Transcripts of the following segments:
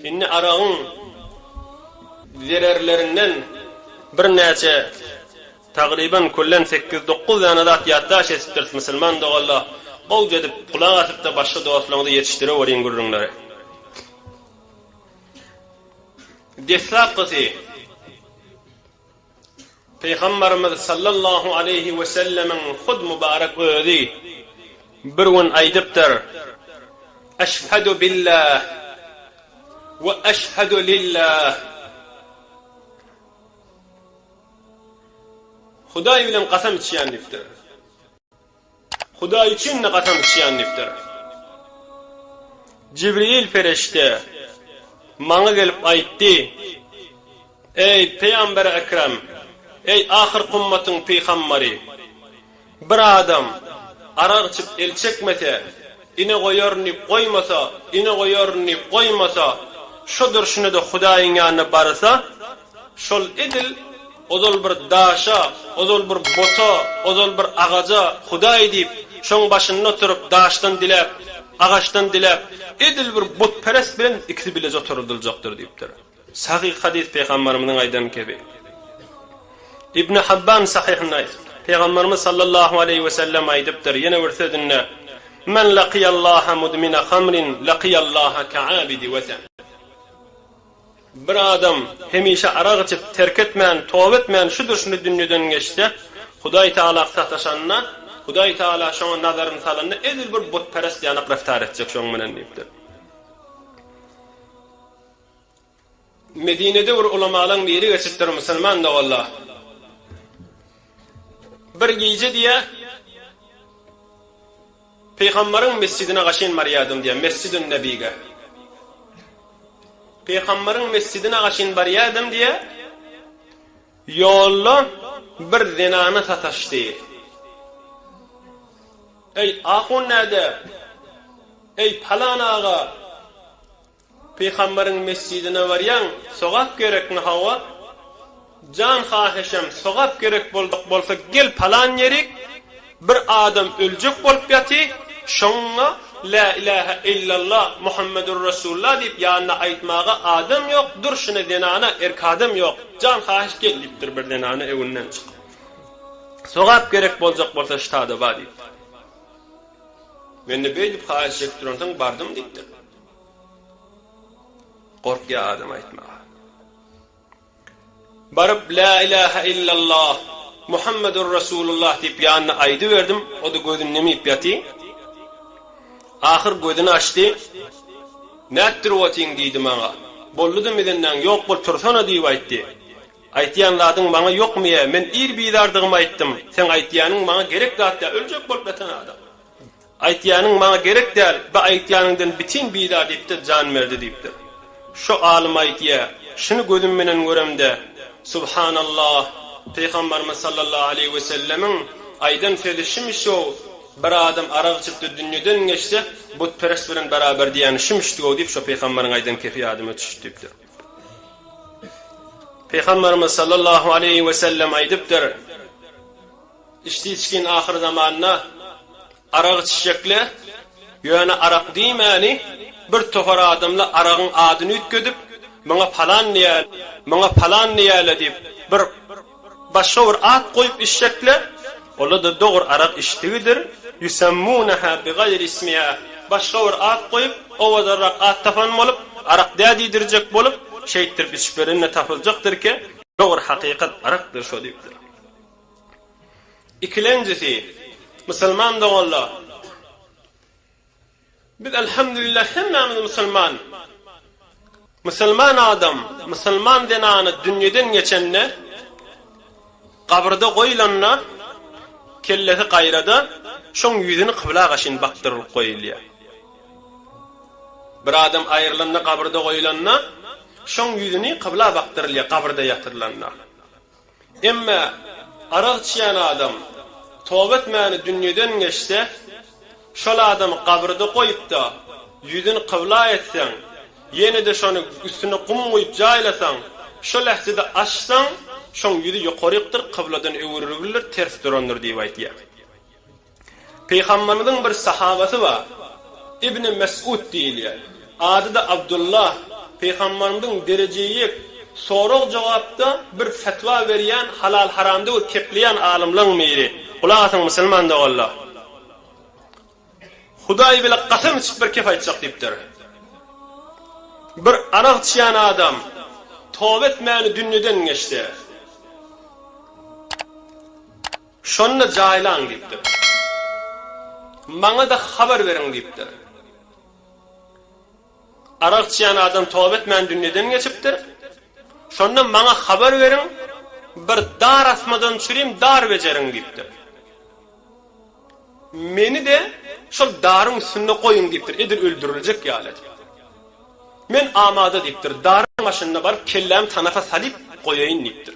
Indi aragyň zererlerinden birnäçe tagryban küllen sekiz-dokuz däne zat ýatdaş etipdiris musulman doganlar. Gowja edip gulak asypda başga dostlaryňyza ýetişdireweriň gürrüňleri. Deslapkysy Pygambarymyz sallallahu aleýhi wesellemiň hut mubarek özi bir gün aýdypdyr, Eşhedü billah we eşhedü lillah. Hudaý bilen kasam içýän diýipdir. Hudaý üçin-de kasam içýän diýipdir. Jibril perişde maňa gelip aýtdy, Eý, Pygamber-i Ekrem, eý, ahyrky ummatyň pygambary! Bir adam arak içip el çekmese, ine goýaryn diýip goýmasa, ine goýaryn diýip goýmasa, şo durşuna-da Hudaýyň ýanyna barsa, Şol edil ozal bir daşa, ozal bir bota, ozal bir agaja Hudaý diýip, şoň başynda oturyp, daşdan diläp, agaçdan diläp, edil bir butperest bilen ikisi bileje oturydyljakdyr diýipdir. Sahyh hadys Pygambarymyzyň aýdan kebi. Ibn Habban sahyhynda aýdypdyr. Pygambarymyz sallallahu aleýhi we sellem aýdypdyr ýene bir sözünde, Men lakiýallaha mudmina hamrin lakiýallaha ka'abidi wesen. Bir adam hemişe arak içip, terk etmän, toba etmän şu durşuna dünýeden geçse, Hudaý Tagala sataşanda, Hudaý Tagala şoňa nazaryny salanda edil bir butperest ýanak reftar etjek şoň bilen diýipdir. Medinede bir ulamalaň biri geçipdir musulman doganlar. Bir gije diýä Pygambaryň mesjidine gaşyn barýadym diýýär, Mesjidün Nebige. Pygambaryň mesjidine gaşyn barýadym diýýär. Ýolda bir zenana sataşdy. Eý, ahun näde? Eý, palan aga! Pygambaryň mesjidine barýaň, sogap gerekmi hawa? Jan haheşem, sogap gerek boljak bolsa gel palan ýerik, bir adam öljek bolup ýaty, şoňa Lä ilähe illallah, Muhammedur Resulullah diýip ýanyna aýtmaga adam ýok, durşuna zenana erk adam ýok, jan haheş gel diýipdir bir zenana öňünden çykyp. Sogap gerek boljak bolsa ştada bar diýipdir. Mende beýdip haýyş çekip duransoň bardym diýipdir. Gorkýar adam aýtmaga. Baryp la ilaha illallah Muhammedur Rasulullah diýip ýanyna aýdyberdim, o-da gözüni ýumyp ýaty. Ahyr gözüni açdy. Nätdirip otyň diýdi maňa. Boldy-da mizenäň ýok bol tursana diýip aýtdy. Aýtýan zadyň maňa ýokmyýa, men ir bizardygymy aýtdym, seň aýtýanyň maňa gerek zat däl, öljek bolup ýatan adam. Aýtýanyň maňa gerek däl, bu aýtýanyňdan bitin bizar diýipdir, jan berdi diýipdir. Şo alym aýtýa, şuny gözüm menen göremde, Subhanallah, Pygambarymyz sallallahu aleýhi wesellemiň aýdan sözi şumiş-ow, bir adam arak içipde dünýeden geçse, butperest bilen barabar diýýäni şumişdi-ow diýip, şo pygambaryň aýdan kefi ýadyma düşdi diýipdir. Pygamberimiz sallallahu aleýhi we sellem aýdypdyr, Içdi içgin ahyr zamanda arak içjekle, ýöne arak diýmäni bir topar adamla aragyň adyny üýtgedip, muňa palan diýäl, muňa palan diýäle diýip, bir başga bir at goýup içjekle, ola-da dogry arak içdigidir, ýusemmuneha bigaýri ismiha, başga bir at goýup, owadanrak at tapan bolup, arak dä diýdirjek bolup, şeýtdirip içip berende tapyljakdyr ki, dogry hakykat arakdyr şo diýipdir. Ikilenjisi, musulman doganlar, Biz elhamdülillah hemmämiz musulman. Musulman adam, musulman zenany dünýeden geçende, gabyrda goýulanda, kellesi gaýrada, şoň ýüzüni kybla gaşyn bakdyrylyp goýulýar. Bir adam aýrylanda gabyrda goýulanda, şoň ýüzüni kybla bakdyrylýar gabyrda ýatyrylanda. Emma arak içýän adam toba etmäni dünýeden geçse, şol adamy gabyrda goýup-da, ýüzüni kybla etseň, ýene-de şony üstüne gum guýup jaýlasaň, şo lähzede açsaň, şoň ýüzi ýokarykdyr, kybladan öwrülgindir, ters durandyr diýip aýdýar. Pygamberimiziň bir sahabasy bar, Ibni Mes'ud diýilýär. Ady-da Abdullah. Pygambarymyzyň derejeýek sorag-jogapda bir fetwa berýän, halal-haramda bir kepleýän alymlaň biri. Gulak asyň musulman doganlar. Hudaý bile kasam içip bir kep aýtjak diýipdir. Bir arak içýän adam toba etmäni dünýeden geçse, şonda jaýlaň diýipdir. Maňa-da habar beriň diýipdir. Arak içýän adam toba etmän dünýeden geçipdir. Şonda maňa habar beriň, bir dar asmadan çürim dar bejeriň diýipdir. Meni-de şol daryň üstünde goýuň diýipdir, edil öldüriljek ýaly edip. Men amada diýipdir, daryň başynda baryp kellämi tanapa salyp goýaýyn diýipdir.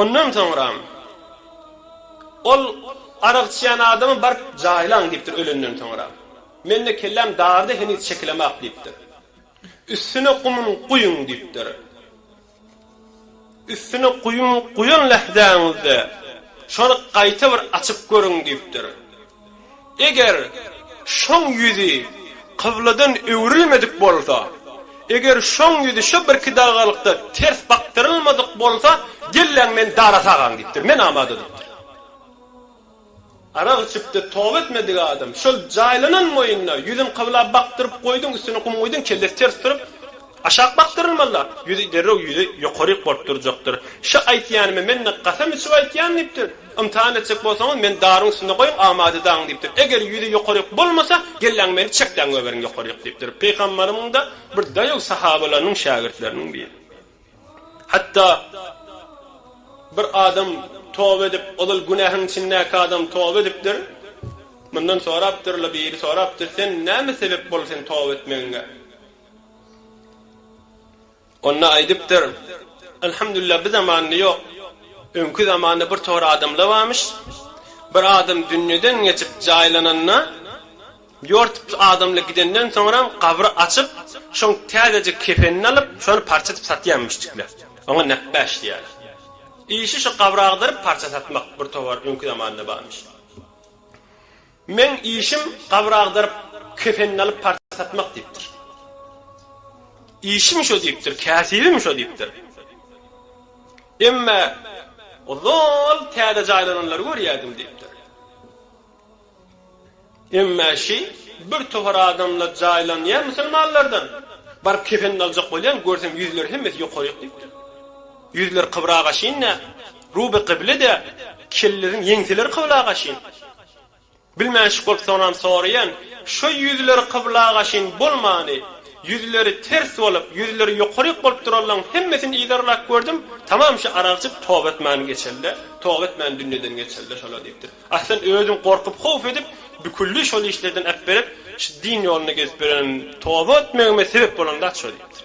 Ondan soňra ol arak içýän adamy baryp jaýlaň diýipdir ölenden soňra. Mende kelläm darda heniz çekilemak diýipdir. Üstüne gumuny guýuň diýipdir. Üstüne guýum guýan lähzäňizde şony gaýta bir açyp görüň diýipdir. Eger şoň ýüzi kybladan öwrülmedik bolsa, eger şoň ýüzi şo birki dagalykda ters bakdyrylmadyk bolsa, gelläň meni dara sagaň diýipdir. Men amada diýipdir. Arak içip-de toba etmedik adam, şol jaýlanan boýunda ýüzüni kybla bakdyryp goýduň, üstüne gum guýduň, kellesi ters durup, aşak bakdyrylmaly-da, ýüzi derrew ýüzi ýokaryk bolup durjakdyr. Şu aýtýanymy men-de kasam içip aýtýan diýipdir. Ymtahan etjek bolsaňyz, meni daryň üstünde goýuň, amada daň diýipdir. Eger ýüzi ýokaryk bolmasa, gelläň meni çekläň goýberiň ýokaryk diýipdir. Pygambarymyň-da bir daýaw sahabalarynyň şägirtleriniň biri. Hatda bir adam toba edip, ozal günähiň içindäki adam toba edipdir. Mundan sorapdyrlar, biri sorapdyr, sen näme sebep boldy sen toba etmegiňe? Onda aýdypdyr, Elhamdülillah bu zamanda ýok. Öňki zamanda bir tor adamlar barmyş. Bir adam dünýeden geçip jaýlananda, Ýortup adamly gidenden soňram gabry açyp, şoň täzeje kefenini alyp, şony parça edip satýanmyşdyklar. Oňa nepbäş diýýärler. Işi şu gabry agdaryp parça satmak bir towar öňki zamanda barmyş. Meň işim gabry agdaryp kefenini alyp parça satmak diýipdir. Işim şo diýipdir, käsibim şo diýipdir. Emme ozal täze jaýlananlary görýärdim diýipdir. Emmä şi bir topar adamlar jaýlanýar musulmanlardan. Baryp kefenini aljak bolýan, görsem ýüzleri hemmesi ýokaryk diýipdir. Ýüzleri kybra gaşyn-da, ruby kyble-de, kelleriň ýeňseleri kybla gaşyn. Bilmänşik bolup soňram soraýan, şo ýüzleri kybla gaşyn bolmany, ýüzleri ters bolup, ýüzleri ýokaryk bolup duranlaň hemmesini yzarlap gördüm, tamam şi arak içip toba etmän geçelde, toba etmän dünýeden geçelde şolar diýipdir. Aslan özüň gorkup howf edip bükülli şol işlerden äpberip şu din ýolunda gezip ýörenim toba etmegime sebep bolan zat şo diýipdir.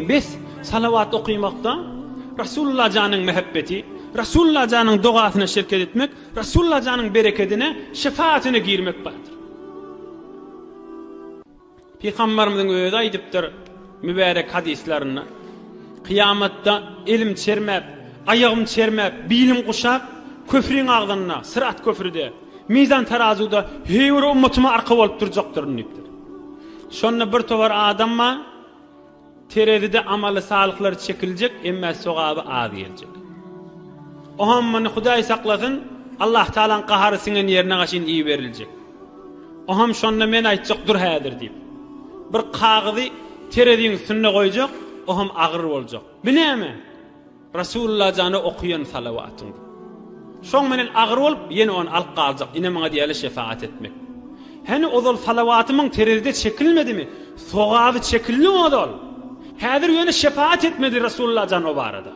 Bes salawat okymakda Rasulullah janyň mähebbeti, Rasulullah janyň dogasyna şirket etmek, Rasulullah janyň berekedine, şefaatine girmek bardyr. Pygambarymyzyň özi aýdypdyr mübärek hadyslarynda, Kyýamatda elim çermäp, aýagym çermäp, bilim guşap, köprüň agzynda, Syrat köprüde, mizan tarazuda heýwere ummatyma arka bolup durjakdyryn diýipdir. Şonda bir towar adam bar, Terezide amaly salyhlary çekiljek, emmä sogaby az geljek. Oňam muny Hudaý saklasyn, Allah Tagalaň gahary siňen ýerine gaşyn iberiljek. Oňam şonda men aýtjak dur häzir diýip. Bir kagyzy tereziň üstünde goýjak, oňam agyr boljak. Bu näme? Rasulullah jana okuýan salawatyň. Şoň menen agyr bolup, ýene ony alyp galjak. Ine muňa diýýärler şefaat etmek. Häni ozal salawatymyň terezide çekilmedimi? Sogaby çekildi ozal. Häzir ýöne şefaat etmedi Rasulullah jan o barada.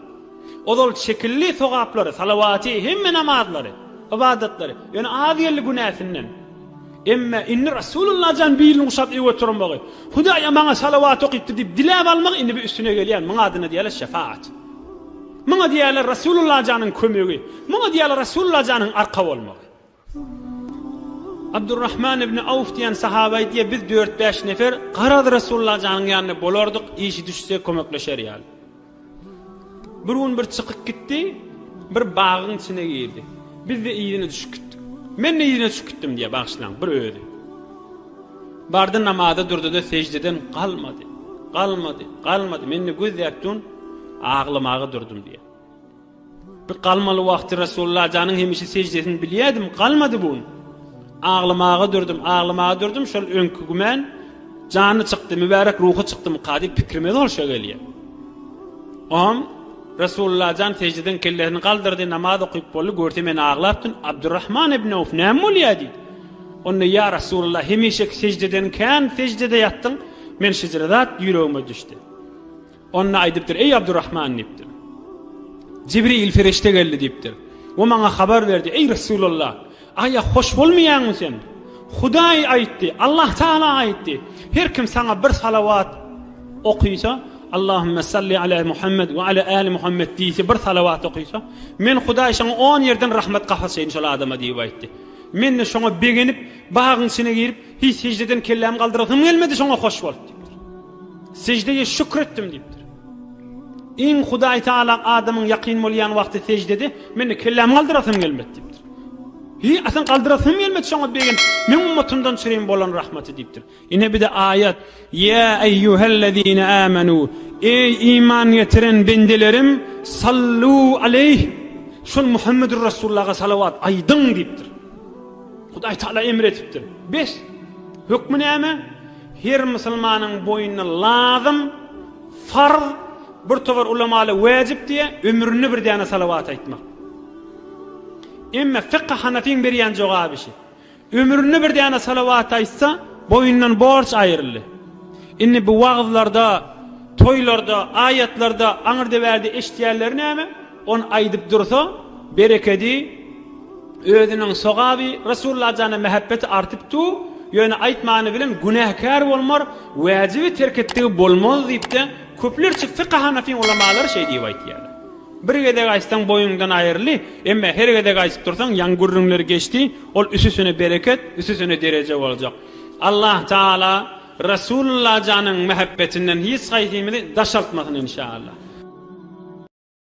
Ozal çekildi sogaplary, salawaty, hemme namazlary, ybadatlary. Ýöne az geldi günäsinden. Emme indi Rasulullah jan bilini guşap öe turmagy, Hudaýa maňa salawat okypdyr diýip diläp almagy indi bir üstüne gelýär. Muň adyna diýýärler şefaat. Muňa diýýärler Rasulullah janyň kömegi. Muňa diýýärler Rasulullah janyň arka bolmagy. Abdurrahman ibn Awf diýen sahaba aýdýar, biz dört-bäş nefer garaz Rasulullah janyň ýanynda bolardyk, işi düşse kömekleşer ýaly. Bir gün bir çykyp gitdi, bir bagyň içine girdi. Biz-de yzyna düşüp gitdik. Men-de yzyna düşüp gitdim diýýär, bagyşlaň, bir özi. Bardy namaza durdy-da seždeden galmady. Galmady, galmady. Men-de gözläp durun, aglamaga durdum diýýär. Bir galmaly wagty Resulullah janyň hemişe seždesini bilýärdim, galmady bu gün. Aglamaga durdum, aglamaga durdum, şol öňki gümän jany çykdy, mübärek ruhy çykdymyka diýip pikrime zol şo gelýär. Oňam Resulullah jan seždeden kellesini galdyrdy, namaz okyp boldy, görse men aglapdym. Abdurrahman ibn Awf näme bolýar diýdi. Onda ýa Resulullah hemişeki seždeden kän seždede ýatdyň, men şeýle zat ýüregime düşdi. Onda aýdypdyr, Eý Abdurrahman diýipdir. Jibril perişde geldi diýipdir. We maňa habar berdi, Eý Resulullah, aýa hoş bolmaýaňmy sen? Hudaý aýtdy, Allah Taala aýtdy, her kim saňa bir salawat okysa, Allahümme salli ala Muhammed we ala ali Muhammed diýse bir salawat okysa, men Hudaý şoňa on ýerden rahmet gapaşaýyn şol adama diýip aýtdy. Men-de şoňa begenip, bagyň içine girip, hiç seždeden kellämi galdyrasym gelmedi şoňa hoş bolup diýipdir. Seždeye şükür etdim diýipdir. Iň Hudaý Taala adamyň ýakyn bolýan wagty seždede, men-de kellämi galdyrasym gelmedi diýipdir. Hi, asyl galdyrasym gelmedi şoňa begenip, meň ummatymdan çürim bolan rahmaty diýipdir. Ine bir-de aýat, Ýa eýýuhellezine amenu, Eý iman getiren bendelerim, sallu aleýh, şol Muhammedur Rasulullaha salawat aýdyň diýipdir. Hudaý Taala emr edipdir. Bes. Hökmi näme? Her musulmanyň boýnuna lazym, farz, bir topar ulamalar wäjip diýýär, ömründe bir däne salawat aýtmak. Emme fykh Hanafyň berýän jogaby şi. Ömründe bir däne salawat aýtsa, boýundan borç aýryldy. Indi bu wagyzlarda, toýlarda, aýatlarda aňyrda-bärde eşidýänleri näme? Ony aýdyp dursa, berekedi, özüniň sogaby, Resulullah jana mähebbeti artyp dur, ýöne aýtmany bilen günäkär bolmar, wäjibi terk etdigi bolmaz diýip-de, köplerçe fykh hanafyň ulamalary şeý diýip aýtýarlar. Bir gezek aýtsaň boýuňdan aýryldy, emme her gezek aýtyp dursaň ýaňy gürrüňler geçdi, ol üsüsine bereket, üsüsine dereje boljak. Allah Taala Resulullah janyň mähebbetinden hiç haýsymyzy daşaltmasyn inşallah.